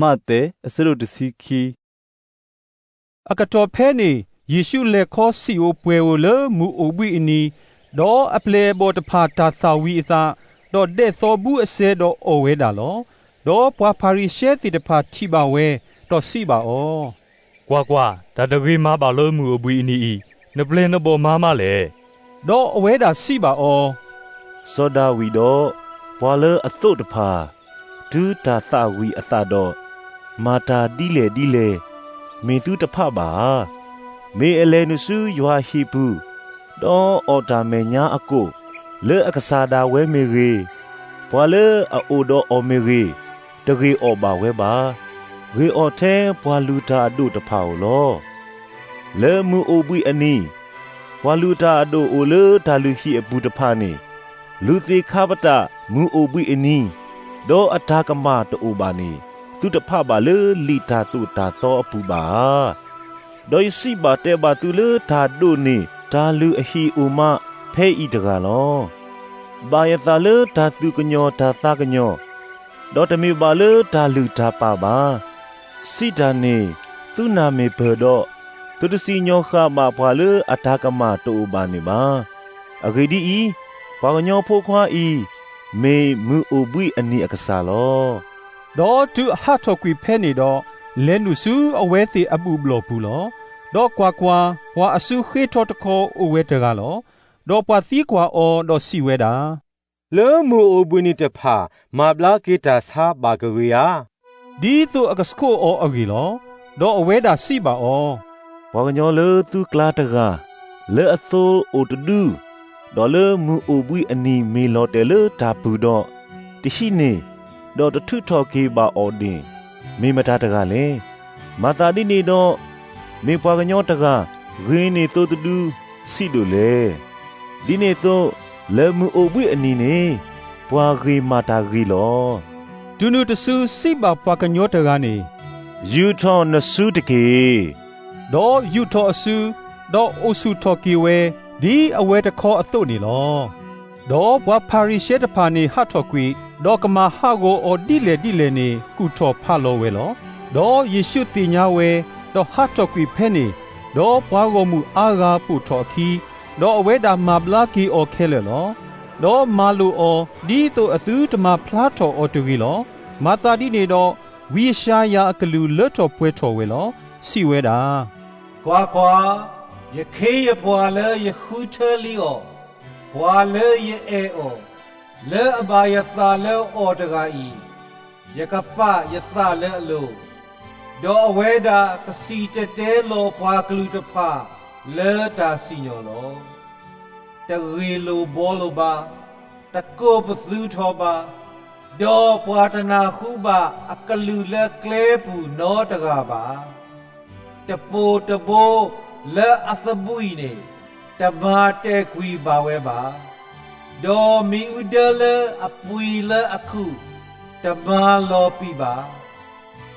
မးသဲ အဆၢဒိၣ်တဆံခံ. အကတီၢ်ဖဲန့ၣ် ယ့ၣ်ရှူးလဲၤခီစံာ်ဧိၤပှဲၤဧိၤလၢမုၢ်အိၣ်ဘှံးအနံၤ, ဒီးအပျဲၢ်အဘီၣ်တဖၣ်တၢ်သၣ်ဝံၤအသး, ဒီးဒဲးသီဘူအစဲဒီးအီၣ်ဝဲဒၣ်လီၤ. ဒီးပှၤဖၤရံၤၡဲသ့ၣ်တဖၣ်ထံၣ်ဘၣ်ဝဲ, ဒီးစံးဘၣ်အီၤ, ကွၢ်ကွၢ်, တၢ်တဂ့ၤမၤဘၣ်လၢမုၢ်အိၣ်ဘှံးအနံၤအံၤ, နပျဲၢ်နဘီၣ်မၤမးလဲၣ်. ဒီးအဝဲဒၣ်စံးဘၣ်အီၤ, စီၤဒၤဝံးဒီးပှၤလၢအသိးတဖၣ်, တုၤတၢ်သၣ်ဝံၤအသးဒီး, မၤတၢ်ဒ်လဲၣ်ဒ်လဲၣ်, မ့ၢ်သုတဖးဘၣ်ဧါ. မ့ၢ်အလဲၤနုာ်ဆူယွၤဟံၣ်ပူၤ, ဒီးအီၣ်တၢ်မဲာ်ညါအကိၣ်, လၢအကစၢ်ဒၣ်ဝဲမ့ၢ်ဂ့ၤ, ပှၤလၢအအိၣ်ဒီးအီၤမ့ၢ်ဂ့ၤ, တဂ့ၤအီၣ်ဘၣ်ဝဲဘၣ်. ဂ့ၤအီၣ်ထဲပှၤလုၢ်တၢ်အဒိၣ်တဖၣ်ဧိၤလီၤ. လၢမုၢ်အိၣ်ဘှံးအနံၤ, ပှၤလုၢ်တၢ်အဒိၣ်အိၣ်လၢတၢ်လုၢ်ဟံၣ်အပူၤတဖၣ်န့ၣ်, လုၢ်သ့ၣ်ခါပတာ်မုၢ်အိၣ်ဘှံးအနံၤ, ဒီးအတၢ်ကမၣ်တအိၣ်ဘၣ်န့ၣ်, သုတဖးဘၣ်လၢလံာ်တၢ်သိၣ်တၢ်သီအပူၤဘၣ်ဧါ. ဒီးယစံးဘၣ်တဲဘၣ်သုလၢတၢ်ဒိးန့ၢ်တၢ်လုၢ်အဟံၣ်အိၣ်မးဖဲအံၤတဂၤလီၤ. ဘၣ်ယသးလၢတၢ်သူၣ်ကညီၤတၢ်သးကညီၤ, ဒီးတမ့ၢ်ဘၣ်လၢတၢ်လုၢ်တၢ်ပာ်ဘၣ်. စံးတၢ်န့ၣ်သုနၢ်မ့ၢ်ပၢၢ်ဒီး, သုတစံၣ်ညီၣ်ဃၣ်ဘၣ်ပှၤလၢအတၢ်ကမၣ်တအိၣ်ဘၣ်န့ၣ်ဘၣ်. အဂ့ၢ်ဒ်အံၤ, ပှၤကညီဖိခွါအံၤ, မ့ၢ်မုၢ်အိၣ်ဘှံးအနံၤအကစၢ်လီၤ. ဒီးတုၤအဟးထီၣ်ကွံာ်ဖဲန့ၣ်ဒီး, လဲၤနုာ်ဆူအဝဲသ့ၣ်အဘူၣ်ဘျီၣ်ပူၤလီၤ. ဒီးကွၢ်ကွၢ်, ပှၤအစုဃ့ထီတခီအိၣ်ဝဲတဂၤလီၤ. ဒီးပှၤသံကွၢ်အီၤဒီးစံးဝဲဒၣ်, လၢမုၢ်အိၣ်ဘှံးနံၤတဖၣ် မၤဘျါက့ၤတၢ်ဆါဘၣ်ကဂ့ၤဧါ. ဒ်သိးအကဆှိးအီၤအဂ့ၢ်လီၤ. ဒီးအဝဲဒၣ်စံးဘၣ်အီၤ, ပှၤကညီလၢသုကျါတဂၤ, လၢအသိအိၣ်တဒု, ဒီးလၢမုၢ်အိၣ်ဘှံးအနံၤမ့ၢ်လီၤတဲာ်လၢတၢ်ပူၤဒီး, တဟံးန့ၢ်, ဒီးတထုးထီၣ်က့ၤဘၣ်အီၤန့ၣ်, မ့ၢ်မတၤတဂၤလဲၣ်. မၤသးဒ်န့ၣ်ဒီး, မ့ၢ်ပှၤကညီတဂၤဂ့ၤန့ၢ်သိတဒုဆံးဒိၣ်လဲၣ်. ဒ်န့ၣ်အသိး, လၢမုၢ်အိၣ်ဘှံးအနံၤန့ၣ်, ပှၤဂ့ၤမၤတၢ်ဂ့ၤလီၤ. တုၤနုၤတစုစံးဘၣ်ပှၤကညီတဂၤန့ၣ်, ယူာ်ထီၣ်နစုတက့ၢ်. ဒီးယူာ်ထီၣ်အစု, ဒီးအိၣ်ဆူၣ်ထီၣ်က့ၤဝဲ, ဒ်အဝဲတခီအသိးန့ၣ်လီၤ. ဒီးပှၤဖၤရံၤၡဲတဖၣ်န့ၣ်ဟးထီၣ်ကွံာ်, ဒီးကမၤဟးဂီၤအီၤဒ်လဲၣ်ဒ်လဲၣ်န့ၣ် ကူၣ်ထီၣ်ဖးလီၤဝဲလီၤ. ဒီးယ့ၣ်ရှူးသ့ၣ်ညါဝဲ, ဒီးဟးထီၣ်ကွံာ်ဖဲန့ၣ်, ဒီးပှၤဂီၢ်မုၢ်အါဂၤပိာ်ထီၣ်အခံ, ဒီးအဝဲဒၣ်မၤဘျါက့ၤအီၤခဲလၢာ်လီၤ. ဒီးမၤလိာ်အီၤဒ်သိးအသုတမၤဖျါထီၣ်အီၤတဂ့ၤလီၤ. မၤသးဒ်န့ၣ်ဒီး, ဝံယၡါယၤအကလုၢ်လၢထီၣ်ပှဲၤထီၣ်ဝဲလီၤ. စံးဝဲဒၣ်, ကွၢ်ကွၢ်, ယခ့ယပှၤလၢယဃုထၢလံအီၤ, ပှၤလၢယအဲၣ်အီၤ, လၢအဘၣ်ယသးလၢအီၤတဂၤအံၤ, ယကပာ်ယသးလၢအလိၤ, ဒီးအဝဲဒၣ်ကစံၣ်တဲၤတဲလီၤပှၤကလုာ်တဖၣ်လၢတၢ်စံၣ်ညီၣ်လီၤ. တဂ့ၢ်လိာ်ဘှီလိာ်ဘၣ်, တကိးပသူထီၣ်ဘၣ်, ဒီးပှၤတနၢ်ဟူဘၣ်အကလုၢ်လၢကျဲပူၤနီတဂၤဘၣ်. တပိာ်တဘိလၢအသဘှံးန့ၣ်, တမၤတဲာ်ကွံာ်ဘၣ်ဝဲဘၣ်. ဒီးမ့ၣ်အူဒၢလၢအပှံၤလၢအခုၣ်, တမၤလီၤပံာ်ဘၣ်.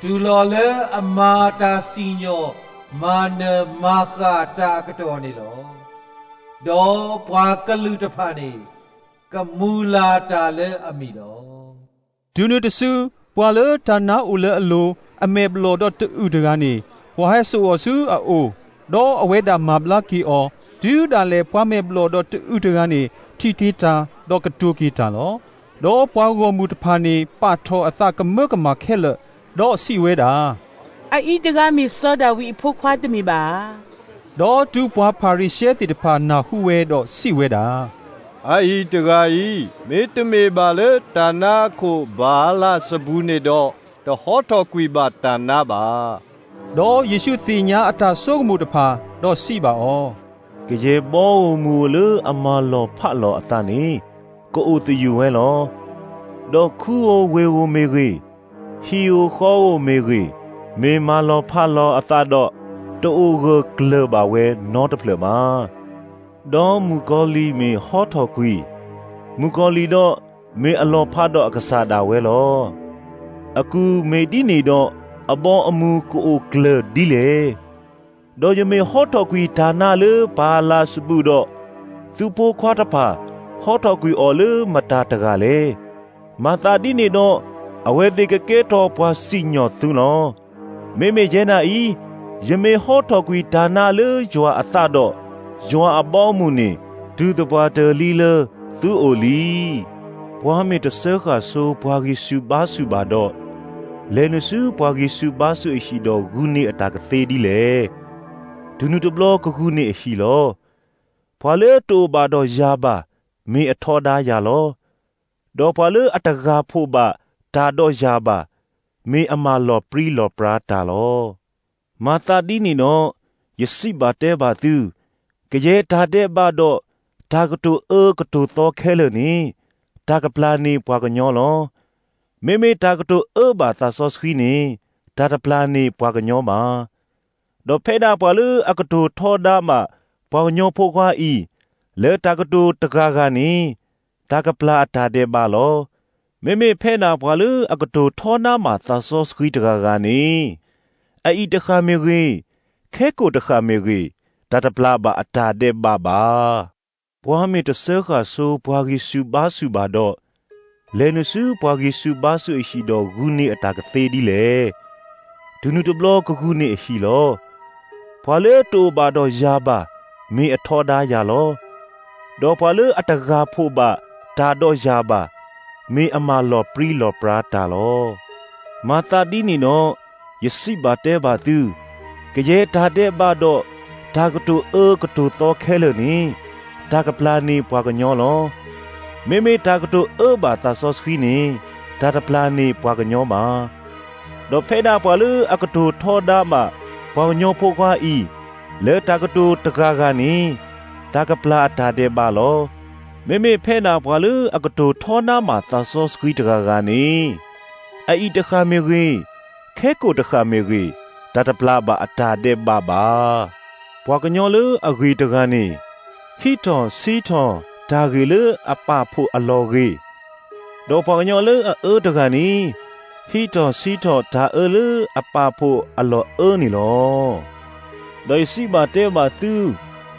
တုၤလီၤလၢအမၤတၢ်စံၣ်ညီၣ်မၤနၢၤမၤဃၣ်တၢ်အကတီၢ်န့ၣ်လီၤ. ဒီးပှၤကလုာ်တဖၣ်န့ၣ်, ကမူၤလၤတၢ်လၢအမံၤလီၤ. တုၤနုၤတစု, ပှၤလၢတၢ်နါအိၣ်လၢအလိၤ, အမဲာ်ဘျီၣ်ဒီးတအုၣ်တဂၤန့ၣ်, ပှၤဟဲစိာ်အီၤဆူအအိၣ်, ဒီးအဝဲဒၣ်မၤဘျါက့ၤအီၤ. တုၤဒၣ်လဲာ်ပှၤမဲာ်ဘျီၣ်ဒီးတအုၣ်တဂၤန့ၣ် ထံၣ်က့ၤတၢ်, ဒီးကတိၤက့ၤတၢ်လီၤ. ဒီးပှၤဂီၢ်မုၢ်တဖၣ်န့ၣ် ပာ်ထီၣ်အသးကမၢကမၣ်ခဲလၢာ်, ဒီးစံးဝဲဒၣ်, အအံၤတဂၤမ့ၢ်စီၤဒၤဝံးအဖိခွါတမ့ၢ်ဘၣ်ဧါ. ဒီးတုၤပှၤဖၤရံၤၡဲသ့ၣ်တဖၣ်နၢ်ဟူဝဲဒီးစံးဝဲဒၣ်, အအံၤတဂၤအံၤ, မ့တမ့ၢ်ဘၣ်လၢတၢ်နါအခိၣ်ဘၤအလးစဘူၤန့ၣ်ဒီး, တဟီထီၣ်ကွံာ်ဘၣ်တၢ်နါဘၣ်. ဒီးယ့ၣ်ရှူးသ့ၣ်ညါအတၢ်ဆိကမိၣ်တဖၣ်, ဒီးစံးဘၣ်အီၤ, ကယဲၢ်ဘီဧိၤမုၢ်ဧိၤလၢအမၤလီၤဖးလီၤအသးန့ၣ်, ကအိၣ်သယုၢ်ဝဲလီၤ. ဒီးခူဧိၤဝ့ၢ်ဧိၤမ့ၢ်ဂ့ၤ, ဟံၣ်ဧိၤဃီဧိၤမ့ၢ်ဂ့ၤ, မ့ၢ်မၤလီၤဖးလီၤအသးဒီး, တအိၣ်ဂၢၢ်ကျၢၤဘၣ်ဝဲနီတဖျၢၣ်ဘၣ်. ဒီးမုၣ်ကီၤလံၢ်မ့ၢ်ဟီထီၣ်ကွံာ်, မုၣ်ကီၤလံၢ်ဒီးမ့ၢ်အလီၤဖးဒီးအကစၢ်ဒၣ်ဝဲလီၤ. အကုၢ်မ့ၢ်ဒ်န့ၣ်ဒီး, အဘီအမုၢ်ကအိၣ်ကျၢၤဒ်လဲၣ်. ဒီးယမ့ၢ်ဟီထီၣ်ကွံာ်တၢ်နါလၢဘၤအလးစဘူၤဒီး, သုဖိခွါတဖၣ်ဟီထီၣ်ကွံာ်အီၤလၢမတၤတဂၤလဲၣ်. မၤသးဒ်န့ၣ်ဒီး, အဝဲသ့ၣ်ကကဲထီၣ်ပှၤစံၣ်ညီၣ်သုလီၤ. မ့မ့ၢ်ယဲဒၣ်အံၤ, ယမ့ၢ်ဟီထီၣ်ကွံာ်တၢ်နါလၢယွၤအသးဒီး, ယွၤအဘီအမုၢ်န့ၣ် တုၤသပှၢ်တၢၢ်လံလၢသုအိၣ်လံ. ပှၤမ့ၢ်တစၢဃာ်ဆိပှၤဂံၢ်ဆူၣ်ဘါဆူၣ်ဘၣ်ဒီး, လဲၤနုာ်ဆူပှၤဂံၢ်ဆူၣ်ဘါဆူၣ်အဟံၣ်ဒီးဂုာ်န့ၢ်အတၢ်ကသ့ဒ်လဲၣ်. တုၤနုၤတဘျီကဂုာ်န့ၢ်အဟံၣ်လီၤ. ပှၤလၢတအိၣ်ဘၣ်ဒီးယၤဘၣ်, မ့ၢ်အထီဒါယၤလီၤ. ဒီးပှၤလၢအတဂၤဖိးဘၣ်တၢ်ဒီးယၤဘၣ်, မ့ၢ်အမၤလီၤပြံလီၤပြါတၢ်လီၤ. မၤသးဒ်န့ၣ်ဒီး, ယစံးဘၣ်တဲဘၣ်သု, ကယဲၢ်တၢ်ဒဲးဘးဒီး တၢ်ကတိၤအၢကတိၤသီခဲလၢာ်န့ၣ်, တၢ်ကပျၢ်န့ၢ်ပှၤကညီလီၤ. မ့မ့ၢ်တၢ်ကတိၤအၢဘၣ်သးစီဆှံန့ၣ်, တၢ်တပျၢ်န့ၢ်ပှၤကညီဘၣ်. ဒီးဖဲဒၣ်ပှၤလၢအကတိၤထီဒါဘၣ်ပှၤကညီဖိခွါအံၤ, လၢတၢ်ကတိၤတဂၤဂၤန့ၣ်, တၢ်ကပျၢ်အတၢ်ဒဲးဘးလီၤ. မ့မ့ၢ်ဖဲဒၣ်ပှၤလၢအကတိၤထီဒါဘၣ်သးစီဆှံတဂၤဂၤန့ၣ်, အအံၤတဃၣ်မ့ၢ်ဂ့ၤ, ခဲကိာ်တဃၣ်မ့ၢ်ဂ့ၤ, တၢ်တပျၢ်ဘၣ်အတၢ်ဒဲးဘးဘၣ်. ပှၤမ့ၢ်တစၢဃာ်ဆိပှၤဂံၢ်ဆူၣ်ဘါဆူၣ်ဘၣ်ဒီး, လဲၤနုာ်ဆူပှၤဂံၢ်ဆူၣ်ဘါဆူၣ်အဟံၣ်ဒီးဂုာ်န့ၢ်အတၢ်ကသ့ဒ်လဲၣ်. တုၤနုၤတဘျီကဂုာ်န့ၢ်အဟံၣ်လီၤ. ပှၤလၢတအိၣ်ဘၣ်ဒီးယၤဘၣ်, မ့ၢ်အထီဒါယၤလီၤ. ဒီးပှၤလၢအတဂၤဖိးဘၣ်တၢ်ဒီးယၤဘၣ်, မ့ၢ်အမၤလီၤပြံလီၤပြါတၢ်လီၤ. မၤသးဒ်န့ၣ်ဒီး, ယစံးဘၣ်တဲဘၣ်သု, ကယဲၢ်တၢ်ဒဲးဘးဒီး တၢ်ကတိၤအၢကတိၤသီခဲလၢာ်န့ၣ်, တၢ်ကပျၢ်န့ၢ်ပှၤကညီလီၤ. မ့မ့ၢ်တၢ်ကတိၤအၢဘၣ်သးစီဆှံန့ၣ်, တၢ်တပျၢ်န့ၢ်ပှၤကညီဘၣ်. ဒီးဖဲဒၣ်ပှၤလၢအကတိၤထီဒါဘၣ်ပှၤကညီဖိခွါအံၤ, လၢတၢ်ကတိၤတဂၤဂၤန့ၣ်, တၢ်ကပျၢ်အတၢ်ဒဲးဘးလီၤ. မ့မ့ၢ်ဖဲဒၣ်ပှၤလၢအကတိၤထီဒါဘၣ်သးစီဆှံတဂၤဂၤန့ၣ်, အအံၤတဃၣ်မ့ၢ်ဂ့ၤ, ခဲကိာ်တဃၣ်မ့ၢ်ဂ့ၤ, တၢ်တပျၢ်ဘၣ်အတၢ်ဒဲးဘးဘၣ်. ပှၤကညီလၢအဂ့ၤတဂၤန့ၣ်, ဟံးထီၣ်ဆံးထီၣ်တၢ်ဂ့ၤလၢအပာ်ဖှိၣ်အလီၢ်ဂ့ၤ, ဒီးပှၤကညီလၢအအၢတဂၤန့ၣ်, ဟံးထီၣ်ဆံးထီၣ်တၢ်အၢလၢအပာ်ဖှိၣ်အလီၢ်အၢန့ၣ်လီၤ. ဒီးယစံးဘၣ်တဲဘၣ်သု,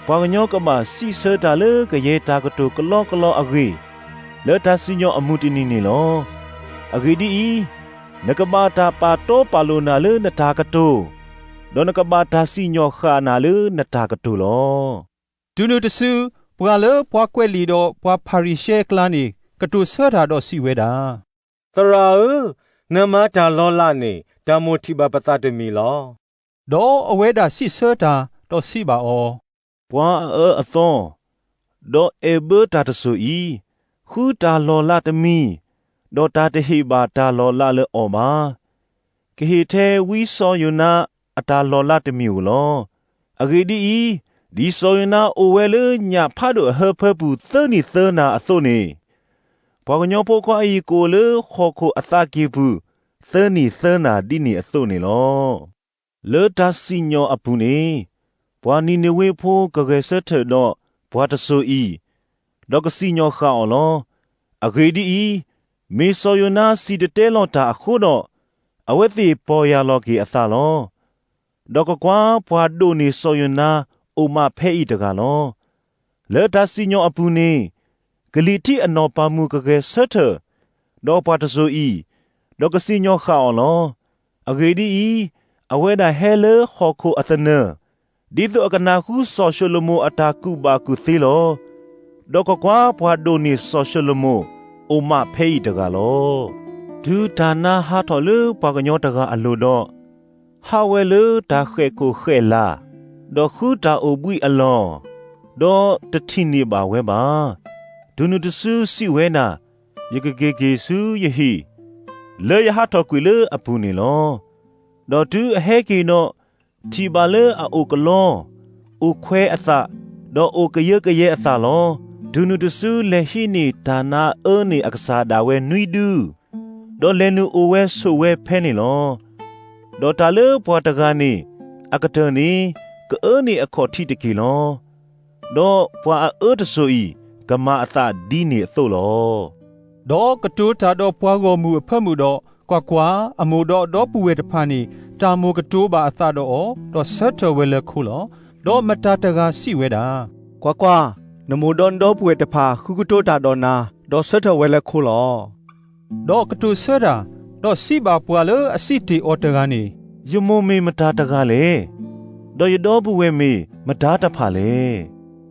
ပှၤကညီကဘၣ်စံးဆၢတၢ်လၢကယဲၢ်တၢ်ကတိၤကလီကလီအဂ့ၢ်, လၢတၢ်စံၣ်ညီၣ်အမုၢ်တနံၤန့ၣ်လီၤ. အဂ့ၢ်ဒ်အံၤ, နကဘၣ်တၢ်ပာ်တီပာ်လိၤနၤလၢနတၢ်ကတိၤ, ဒီးနကဘၣ်တၢ်စံၣ်ညီၣ်ဃာ်နၤလၢနတၢ်ကတိၤလီၤ. တုၤနုၤတစု, ပှၤလၢပှၤကွဲးလံာ်ဒီးပှၤဖၤရံၤၡဲအကျါန့ၣ်, ကတိၤဆၢတၢ်ဒီးစံးဝဲဒၣ်, သရၣ်ဧၢ, နမၤတၢ်လီၤလးန့ၣ် တၢ်မိၣ်ထံၣ်ဘၣ်ပသးတမံၤလီၤ. ဒီးအဝဲဒၣ်စံးဆၢတၢ်ဒီးစံးဘၣ်အီၤ, ပှၤအအၢအသီ, ဒီးအဲၣ်ဘၢတၢ်တစိၤအံၤ, ဃုတၢ်လီၤလးတမံၤ, ဒီးတၢ်တဟ့ၣ်ဘၣ်တၢ်လီၤလးလၢအီၤဘၣ်. ကဟ့ၣ်ထဲဝံစီၤယိၤနါအတၢ်လီၤလးတမံၤဧိၤလီၤ. အဂ့ၢ်ဒ်အံၤ, ဒ်စီၤယိၤနါအိၣ်ဝဲလၢညၣ်ဖးဒိၣ်အဟၢဖၢပူၤသၢနံၣ်သၢနၤအသိးန့ၣ်, ပှၤကညီဖိခွါအံၤကအိၣ်လၢဟီၣ်ခိၣ်အသးကံၢ်ပူၤ သၢနံၣ်သၢနၤဒ်န့ၣ်အသိးန့ၣ်လီၤ. လၢတၢ်စံၣ်ညီၣ်အပူၤန့ၣ်, ပှၤနံၤနဝ့ဖိကဂဲၤဆၢထၢၣ်ဒီးပှၤတစိၤအံၤ, ဒီးကစံၣ်ညီၣ်ဃာ်အီၤလီၤ. အဂ့ၢ်ဒ်အံၤ, မ့ၢ်စီၤယိၤနါစံၣ်တဲၤတဲလီၤတၢ်အဃိဒီး, အဝဲသ့ၣ်ပီၢ်ယၢ်လီၤက့ၤအသးလီၤ. ဒီးကွၢ်ကွၢ်, ပှၤဒိၣ်န့ၢ်စီၤယိၤနါအိၣ်မးဖဲအံၤတဂၤလီၤ. လၢတၢ်စံၣ်ညီၣ်အပူၤန့ၣ်, ကလံၤထံးအနီၢ်ပၤမုၣ်ကဂဲၤဆၢထၢၣ်ဒီးပှၤတစိၤအံၤ, ဒီးကစံၣ်ညီၣ်ဃာ်အီၤလီၤ. အဂ့ၢ်ဒ်အံၤ, အဝဲဒၣ်ဟဲလၢဟီၣ်ခိၣ်အသနၢၣ်, ဒ်သိးအကနၢ်ဟူစီၤၡလိၤမိၤအတၢ်ကူၣ်ဘၣ်ကူၣ်သ့လီၤ. ဒီးကွၢ်ကွၢ်, ပှၤဒိၣ်န့ၢ်စီၤၡလိၤမိၤအိၣ်မးဖဲအံၤတဂၤလီၤ. တုၤတၢ်နါဟးထီၣ်လၢပှၤကညီတဂၤအလိၤဒီး, ဟးဝဲလၢတၢ်ဃဲၣ်ခိၣ်ဃဲၣ်လၢ်, ဒီးဃုတၢ်အိၣ်ဘှံးအလီၢ်, ဒီးတထံၣ်န့ၢ်ဘၣ်ဝဲဘၣ်. တုၤနုၤတစုစံးဝဲဒၣ်, ယကက့ၤက့ၤဆူယဟံၣ်, လၢယဟးထီၣ်ကွံာ်လၢအပူၤန့ၣ်လီၤ. ဒီးတုၤအဟဲက့ၤဒီး, ထံၣ်ဘၣ်လၢအအိၣ်ကလီ, အိၣ်ခွဲးအသး, ဒီးအိၣ်ကယၢကယဲအသးလီၤ. တုၤနုၤတစုလဲၤဟံးန့ၢ်တၢ်နါအၢန့ၢ်အကစၢ်ဒၣ်ဝဲနွံဒု, ဒီးလဲၤနုာ်အိၣ်ဝဲဆိးဝဲဖဲန့ၣ်လီၤ. ဒီးတၢ်လၢပှၤတဂၤန့ၣ်အကတၢၢ်န့ၣ်, ကအၢန့ၢ်အခီၣ်ထံးတက့ၢ်လီၤ. ဒီးပှၤအအၢတစိၤအံၤ, ကမၤအသးဒ်န့ၣ်အသိးလီၤ. ဒီးကတိၤတၢ်ဒီးပှၤဂီၢ်မုၢ်အဖၢမုၢ်ဒီး, ကွၢ်ကွၢ်, အမိၢ်ဒီးအဒီပုၢ်ဝဲၢ်တဖၣ်န့ၣ်, တၢ်မိၣ်ကတိၤဘၣ်အသးဒီးအီၤ, ဒီးဆၢထၢၣ်ဝဲလၢခိလီၤ. ဒီးမတၤတဂၤစံးဝဲဒၣ်, ကွၢ်ကွၢ်, နမိၢ်ဒီးနဒီပုၢ်ဝဲၢ်တဖၣ်ဃုကတိၤတၢ်ဒီးနၤ, ဒီးဆၢထၢၣ်ဝဲလၢခိလီၤ. ဒီးကတိၤဆၢတၢ် ဒီးစံးဘၣ်ပှၤလၢအစံးတ့ၢ်အီၤတဂၤန့ၣ်, ယမိၢ်မ့ၢ်မတၤတဂၤလဲၣ်, ဒီးယဒီပုၢ်ဝဲၢ်မ့ၢ်မတၤတဖၣ်လဲၣ်.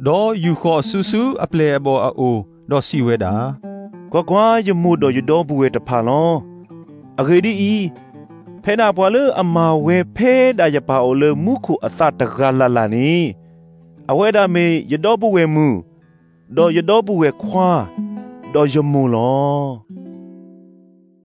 ဒီးယူာ်ဃီၤအစုဆူအပျဲၢ်အဘီၣ်အအိၣ်, ဒီးစံးဝဲဒၣ်, ကွၢ်ကွၢ်, ယမိၢ်ဒီးယဒီပုၢ်ဝဲၢ်တဖၣ်လီၤ. အဂ့ၢ်ဒ်အံၤ, ဖဲဒၣ်ပှၤလၢအမၤဝဲဖဲဒၣ်ယပၢ်အအိၣ်လၢမူခိၣ်အသးတဂၤလၢ်လၢ်န့ၣ်, အဝဲဒၣ်မ့ၢ်ယဒီပုၢ်ဝဲၢ်မုၣ်, ဒီးယဒီပုၢ်ဝဲၢ်ခွါ, ဒီးယမိၢ်လီၤ.